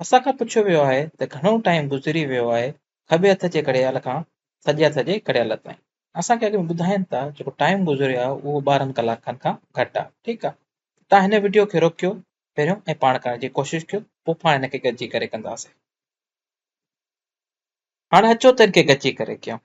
اسان کان پڇيو ويو آهي ته گهڻو ٽائيم گذري ويو آهي کٻي هٿ جي گهڙيال کان سڄي هٿ جي گهڙيال تائين. اسان کي اڳ ۾ ٻڌائين ٿا جيڪو ٽائيم گذريو آهي اهو 12 ڪلاڪن کان گهٽ آهي. ٺيڪ آهي تان هن وڊيو کي روڪيو پهريون ۽ پاڻ ڪرڻ جي ڪوشش ڪيو پوء پاڻ هن کي گڏجي ڪري ڪنداسين. هاڻي اچو ته ان کي گڏجي ڪري ڪيون.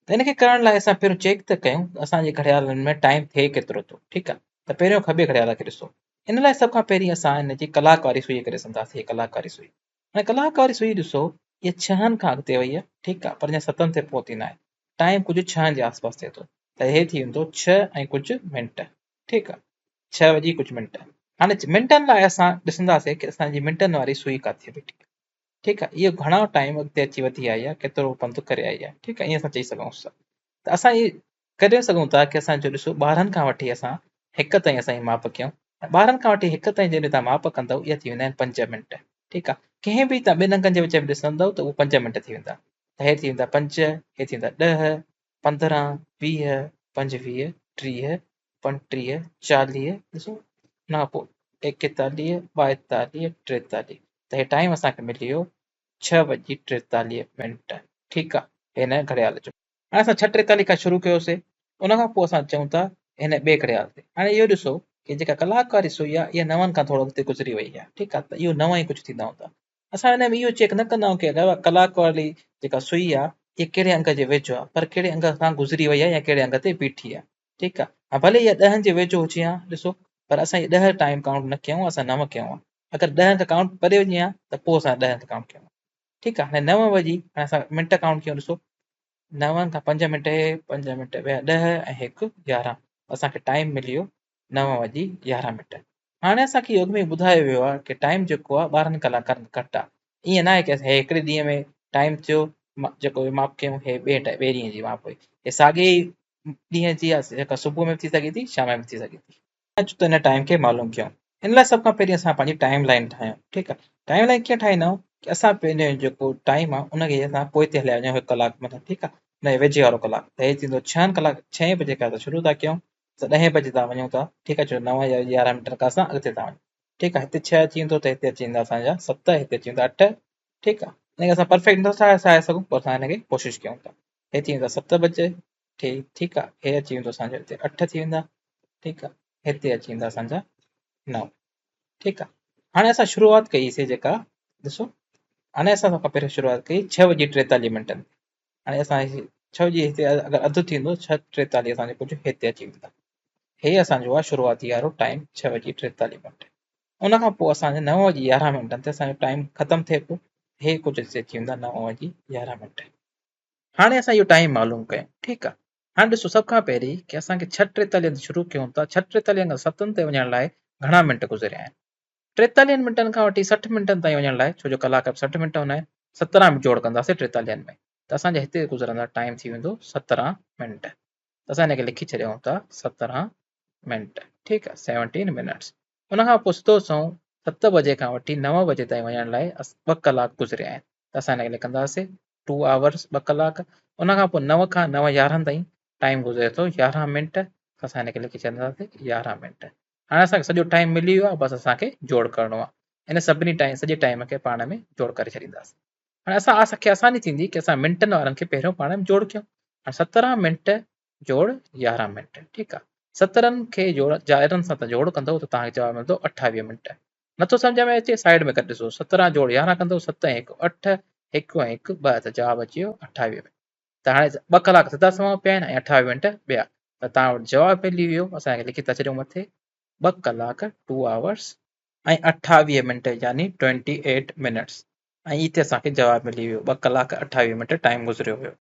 ته ان کي ڪرڻ لاء اسان پهريون چيڪ ته ڪيون ته اسان جي گهڙيالن ۾ ٽائيم ٿئي ڪيترو ٿو. ٺيڪ آهي ته پهريون کٻي گهڙيال کي ڏسو. ان لاء سڀ کان پهرين اسان ان جي ڪلاڪ واري سوئي کي ڏسنداسين. هي ڪلاڪ واري سوئي. هاڻي ڪلاڪ واري سوئي ڏسو اها ڇهن کان اڳتي وئي آهي. ٺيڪ آهي پر اڃا ستن تي پهتي ناهي. ٽائيم ڪجهه ڇهن جي آس پاس ٿئي ٿو ته هي ٿي ويندو ڇهه ۽ ڪجهه منٽ. ٺيڪ آهي ڇهه وڄي ڪجهه منٽ. هاڻي منٽن لاء اسان ڏسنداسين ڪي اسان جي منٽن واري سوئي ڪاٿي بيٺي آهي. ٺيڪ آهي اهو گهڻو ٽائيم اڳتي اچي وڌي آئي آهي ڪيترو پنڌ ڪري آئي آهي. ٺيڪ آهي ائين اسان چئي سگهون ٿا ته اسان اهي ڪري سگهون ٿا ڪي اسان جو ڏسو 12 کان وٺي اسان هڪ تائين اسان هي ماپ ڪيون 12 کان وٺي هڪ تائين جڏهن تان ماپ ڪندؤ اها ٿي ويندا آهن 5 منٽ. ٺيڪ آهي ڪنهن به تان ٻن انگن جي وچ ۾ ڏسندؤ ته اهو 5 منٽ ٿي ويندا ته هي ٿي ويندا 5 هي ٿي ويندا 10 15 20 25 30 35 40 ڏسو ان کان پوء 41 42 43 ته هي ٽائيم اسان کي ملي ويو ڇهه وڄي 43 منٽ. ٺيڪ آ هن گهڙيال جو. هاڻي اسان ڇهه 43 کان شروع ڪيوسي ان کان پوء اسان چئون ٿا هن ٻئي گهڙيال تي. هاڻي اهو ڏسو ڪي جيڪا ڪلاڪ واري سوئي آ اها نون کان ٿورو اڳتي گذري وئي آ. ٺيڪ آ ته اهو 9 ۽ ڪجهه ٿيندا هوندا. اسان هن ۾ اهو چيڪ نه ڪندا آهيون ڪي ڪلاڪ واري جيڪا سوئي آ اها ڪهڙي انگ جي ويجهو آ پر ڪهڙي انگ کان گذري وئي آ يا ڪهڙي انگ تي بيٺي آ. ٺيڪ آ ها ڀلي اها ڏهن جي ويجهو هجي ها ڏسو پر اسان هي 10 ٽائيم ڪائونٽ نه ڪيون اسان 9 ڪيون ها. اگر 10 کان ڪائونٽ پري وڃي ها ته پوء اسان 10 کان ڪائونٽ ڪيون ها. ٺيڪ آ هاڻي 9 وڄي هاڻي اسان منٽ ڪائونٽ ڪيون ڏسو 9 کان 5 منٽ هي 5 منٽ ويا 10 ۽ 1 11 اسان کي ٽائيم ملي ويو 9 وڄي 11 منٽ. هاڻي اسان کي اڳ ۾ ٻڌايو ويو آهي ڪي ٽائيم جيڪو آهي 12 ڪلاڪن گهٽ آهي. ائين ناهي ڪي هي هڪڙي ڏينهن ۾ ٽائيم ٿيو جيڪو ماپ ڪيون هي ٻئي ڏينهن جي ماپ هئي. هي ساڳي ئي ڏينهن جي آهي جيڪا صبح ۾ به ٿي سگهي ٿي شام ۾ به ٿي سگهي ٿي. اچو ته ان ٽائيم کي معلوم ڪيون. ان لاء سڀ کان پهرين اسان پنهنجي ٽائيم لائين ٺاهيون. ٺيڪ آهي ٽائيم لائين ڪيئن ٺاهيندا آهيون ڪي اسان پنهنجو جيڪو ٽائيم آهي ان کي اسان پوئتي هليا وڃون هڪ ڪلاڪ مطلب ٺيڪ آهي ان جي ويجهي وارو ڪلاڪ ته هي ٿيندو ڇهن ڪلاڪ ڇهين بجي کان اسان شروع ٿا ڪيون ته ڏهين بجي تان وڃون ٿا ٺيڪ آهي ڇو 9 يا 11 منٽن کان اسان اڳتي ٿا وڃون. ٺيڪ آهي هتي 6 اچي ويندو ته هتي اچي ويندا اسان جا 7 هتي اچي ويندا 8. ٺيڪ آهي ان کي اسان پرفيڪٽ نٿا ٺاهي سگهون پر اسان هن کي ڪوشش ڪيون ٿا. هي ٿي ويندا 7 بجي ٺيڪ آهي هي اچي ويندو اسان جو هتي 8 ٿي ويندا. ٺيڪ آهي هتي اچي ويندا اسان جا 9. ٺيڪ آهي هاڻي اسان شروعات ڪئي سي جيڪا ڏسو هاڻي اسان سڀ کان پهرين شروعات ڪئي ڇهه وڄي 43 منٽن تي. هاڻي اسان ڇهه وڄي هتي اگر اڌ ٿيندو ڇهه 43 اسان جو ڪجهه هتي اچي ويندا. هي اسان جو آهي شروعاتي وارو ٽائيم ڇهه وڄي 43 منٽ. ان کان پوء اسان جي 9 وڄي 11 منٽن تي اسان جو ٽائيم ختم ٿئي پيو. هي ڪجهه هتي اچي ويندا 9 وڄي 11 منٽ. هاڻي اسان اهو ٽائيم معلوم ڪيون. ٺيڪ آهي هاڻي ڏسو سڀ کان پهرين ڪي اسان کي ڇهه 43 تي شروع ڪيون ٿا ڇهه 43 کان ستن تي وڃڻ لاء گهڻا منٽ گذريا آهن. 43 منٽن کان وٺي 60 منٽن تائين وڃڻ لاء ڇو جو ڪلاڪ به 60 منٽ هوندا آهن 17 به جوڙ ڪنداسين 43 ۾ ته اسان جا هتي گذرندا ٽائيم ٿي ويندو 17 منٽ ته اسان هن کي لکي ڇڏيون ٿا 17 منٽ. ٺيڪ آهي 17 منٽس. ان کان پوء سڌو سنئون 7 بجي کان وٺي 9 بجي تائين وڃڻ لاء 2 ڪلاڪ گذريا آهن ته اسان هن کي لکنداسين 2 آورس 2 ڪلاڪ. ان کان پوء 9 کان 9 11 تائين ٽائيم گذري ٿو 11 منٽ ته اسان هن کي لکي ڇڏنداسين 11 منٽ. هاڻي اسان کي سڄو ٽائيم ملي ويو آهي بس اسان کي جوڙ ڪرڻو آهي. ان سڀني ٽائيم سڄي ٽائيم کي پاڻ ۾ جوڙ ڪري ڇڏينداسين. هاڻي اسان کي آساني ٿيندي ڪي اسان منٽن وارن کي پهريون پاڻ ۾ جوڙ ڪيون. هاڻي 17 منٽ جوڙ 11 منٽ. ٺيڪ آهي 17 کي جوڙ 11 سان تان جوڙ ڪندو ته توهان کي جواب ملندو 28 منٽ. نٿو سمجھ ۾ اچي سائيڊ ۾ ڪري ڏسو 17 جوڙ 11 ڪندو 7 ۽ 1 8 1 ۽ 1 2 ته جواب اچي ويو 28 منٽ. ته هاڻي 2 ڪلاڪ سڌا سنوان پيا آهن ۽ 28 منٽ ٻيا ته توهان وٽ جواب ملي ويو. اسان کي لکي ٿا ڇڏيون مٿي 2 ڪلاڪ 2 آورس ۽ 28 منٽ يعني 28 منٽس ۽ هتي اسان کي جواب ملي ويو 2 ڪلاڪ 28 منٽ ٽائيم گذريو هيو.